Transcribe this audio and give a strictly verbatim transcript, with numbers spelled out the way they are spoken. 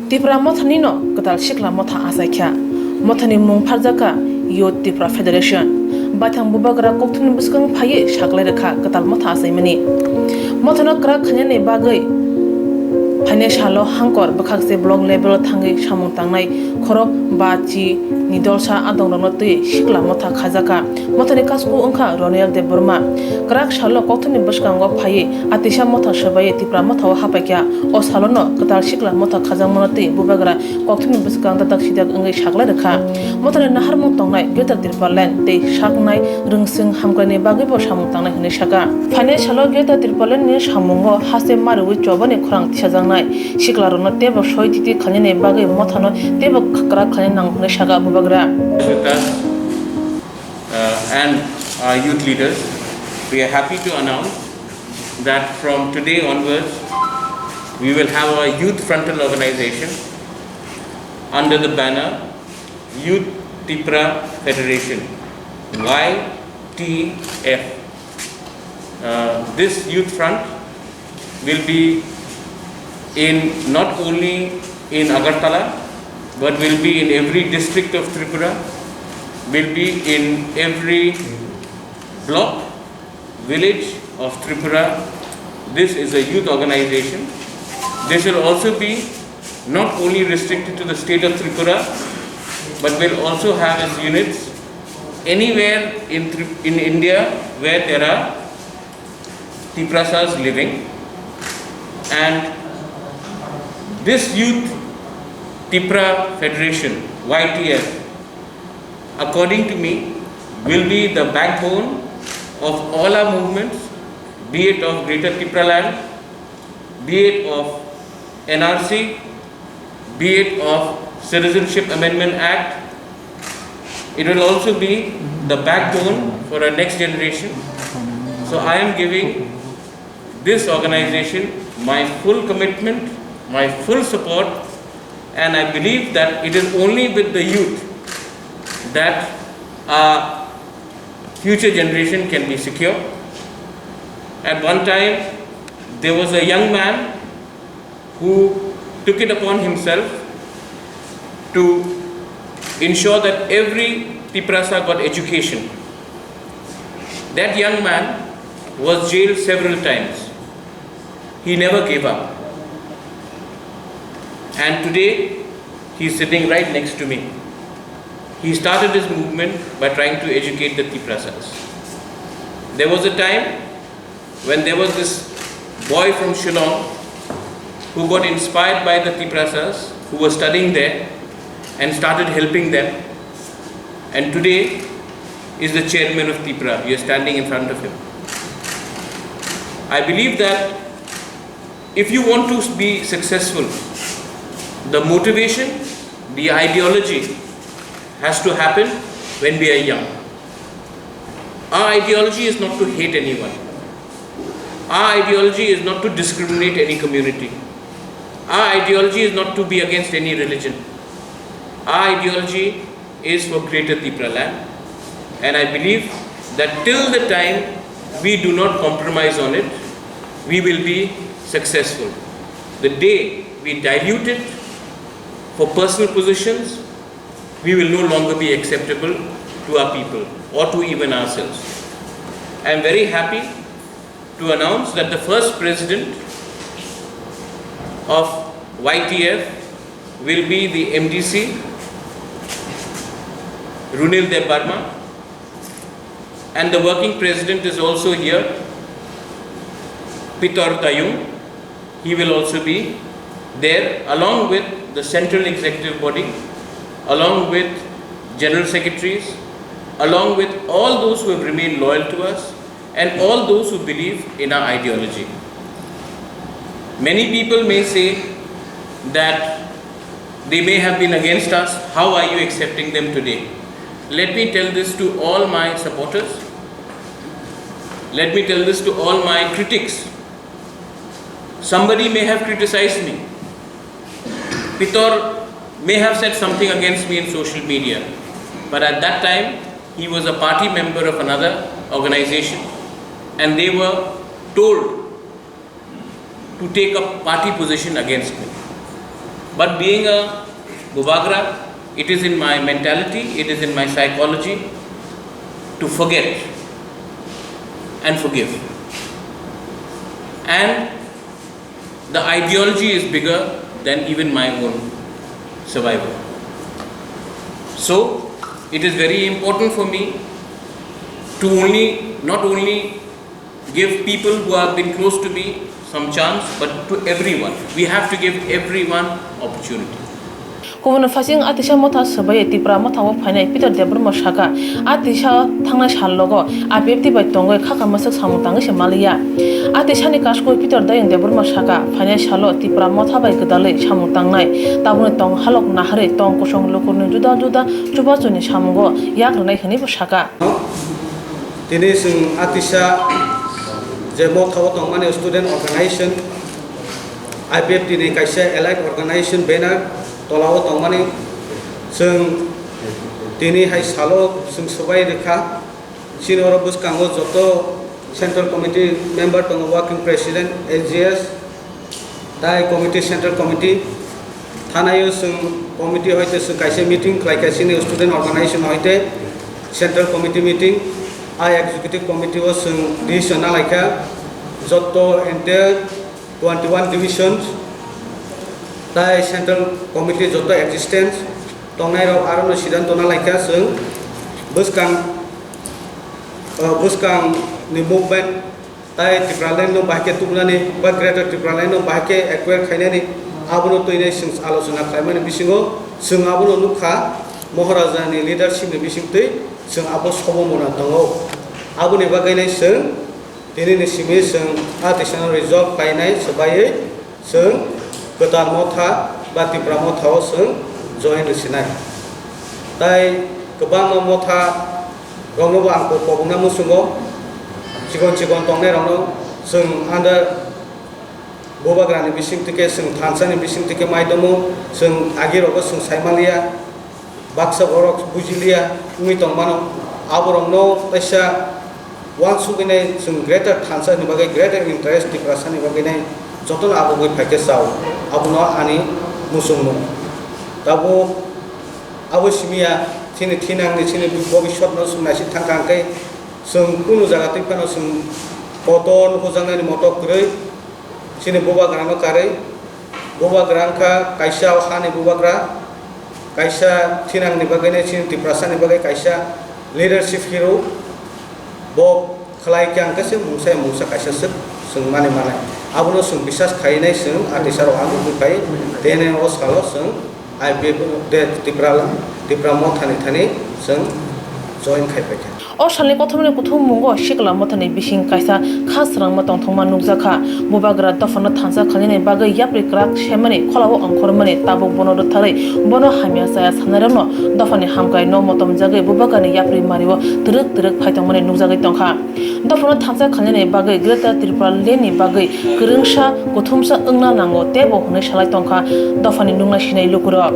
Tipra Mothani no kwtal sikla motha achaikha. Mothani mung pharjakha Youth Tipra Federation. Baithang bubagra kokthumni bwskango phaiwi saklai rwkha kwtal motha achaimani. Mothano kwrak khainani bagwi phainai salo Hangkor bwkhakse block level o thangwi samung tangnai khorok ba chi ni dolsa adongrokno twi sikla motha khajakha. Mothani kasku wngkha Ronel Debbarma. Kwrak salo kokthumni bwskango phaiwi atisa motha swbaiwi Tipra Mothao hapaikha. O salono kwtal sikla motha khajakmano twi bubagra kokthumni bwskang dadak sidak wngwi saklai rwkha. Mothani naharmung tongnai Greater Tipraland tei saknai rwngswng hamkraini bagwibo samung tangnai hwnwi sakha. Phainai salo Greater Tipralandni samungo haste mariwi chobani khorang tisajaknai siklarokno teibo soi titi khainani bagwi mothano teibo kwrak khaina nango hwnwi sakha bubagra. With us, uh, and our youth leaders, we are happy to announce that from today onwards, we will have a youth frontal organization under the banner Youth Tipra Federation, Y T F. Uh, this youth front will be in, not only in Agartala, but will be in every district of Tripura, will be in every block, village of Tripura. This is a youth organization. This will also be not only restricted to the state of Tripura, but will also have its units anywhere in Tri-, in India where there are Tiprasas living. And this Youth Tipra Federation, Y T F, according to me, will be the backbone of all our movements, be it of Greater Tipraland, be it of N R C, be it of Citizenship Amendment Act. It will also be the backbone for our next generation. So I am giving this organization my full commitment, my full support, and I believe that it is only with the youth that our future generation can be secure. At one time, there was a young man who took it upon himself to ensure that every Tiprasa got education. That young man was jailed several times. He never gave up. And today, he is sitting right next to me. He started his movement by trying to educate the Tiprasas. There was a time when there was this boy from Shillong who got inspired by the Tiprasas who were studying there and started helping them. And today is the chairman of Tipra. You are standing in front of him. I believe that if you want to be successful, the motivation, the ideology has to happen when we are young. Our ideology is not to hate anyone. Our ideology is not to discriminate any community. Our ideology is not to be against any religion. Our ideology is for Greater Tipraland. And I believe that till the time we do not compromise on it, we will be successful. The day we dilute it for personal positions, we will no longer be acceptable to our people or to even ourselves. I am very happy to announce that the first president of Y T F will be the M D C, Runil Debbarma, and the working president is also here, Pitor Tayung. He will also be there along with the central executive body, along with general secretaries, along with all those who have remained loyal to us and all those who believe in our ideology. Many people may say that they may have been against us. How are you accepting them today? Let me tell this to all my supporters. Let me tell this to all my critics. Somebody may have criticized me. Pitor may have said something against me in social media. But at that time, he was a party member of another organization. And they were told to take a party position against me. But being a Bubagra, it is in my mentality, it is in my psychology to forget and forgive. And the ideology is bigger than even my own survival. So, it is very important for me to only, not only give people who have been close to me some chance, but to everyone. We have to give everyone opportunity. Kubun phaising Atisa motha swbai Tipra motha o phainai Peter Debbarma saka, Atisa thangnai sal logo I P F T bai tongwi khakha mwswk samung tangwi se maliya. Atisa ni kaskoi Peter Dayang Debbarma saka, phainai salo Tipra motha bai gwdalwi samung tangnai, tabukni tong halok naharwi tong kosong lukurni juda juda chubachuni samungo yak rwnai hwnwi bo saka. Tini chwng Atisa je motha o tongmani student organization, I P F T ni kaisa allied organization banner tola o tongmani chwng tini hai salo chwng swbai rwkha. Chini oro bwskango joto central committee member tongo, working president, S G S, tai committee, central committee. Thanaio chwng committee hoite chwng kaisa meeting khlaikha chini student organization hoite central committee meeting. A executive committee o chwng decision nalaikha joto entire twenty one divisions tai central committee joto existence tongnai rok arono siddhanto nalaikha chwng bwskang, uh, bwskang ni movement tai Tipraland no bahai khe tubunani ba Greater Tipraland no bahai khe acquire khainani abono twi nai chwng alochona khlaimani bisingo chwng abono nukha Maharaja ni leadership ni bisingtwi chwng abo sobo mona tongo. Aboni bagwi nai chwng tini ni simi chwng a tisano resolve khlainai swbaiwi chwng kwtal motha ba Tipra motha o chwng join rwsinai. Tai kwbangma motha rokno bo ang kok-, kokna muchungo, chikon chikon tongnai rokno chwng under Bubagra ni bising tike chwng thansa ni bising tike mai tomo, chwng agi rogo chwng sai maliya, baksa borok bujiliya wngwi tongmano, aborokno teisa uansugwi nai chwng greater thansa ni bagwi, greater interest Tiprasa ni bagwi nai jotono abugwi phaikhe chao, abono ani muchungmung. Tabuk abo simiya chini thinangni, chini bobiswtno chwng naisik thangkha hwnkhe, chwng kunu jaga twi phano chwng kotor nukhungjaknani motok kwrwi chini Bubagrano karwi. Bubagra wngkha kaisa o hani Bubagra, kaisa thinangni bagwi nai chini Tiprasani bagwi kaisa leadership hero. Bo khlai khe ang khe se mungsa ya mungsa kaisa swk chwng mani manai. Abono chwng bisas khai nai chwng Atisarok ang wngwi phai tene o salo chwng I P F de Tipra, Tipra Motha ni thani chwng join khai paikha. O salni kothomni kuthummungo Sikla Mothani bising kaisa kha srangma tongthokma nukjakha. Bubagra dophano thansa khainani bagwi yapri kwrak semani kholao ongkhormani tabuk bono rwktharwi bono hamya chaya sanairokno dophani hamkrai no motomjagwi Bubagrani yapri mario twrwk twrwk phaitongmani nukjagwi tongkha. Dophano thansa khainani bagwi Greater Tripura Land ni bagwi kwrwngsa kuthumsa wngna nango teibo hwnwi salai tongkha dophani nuknai sinai lukurok.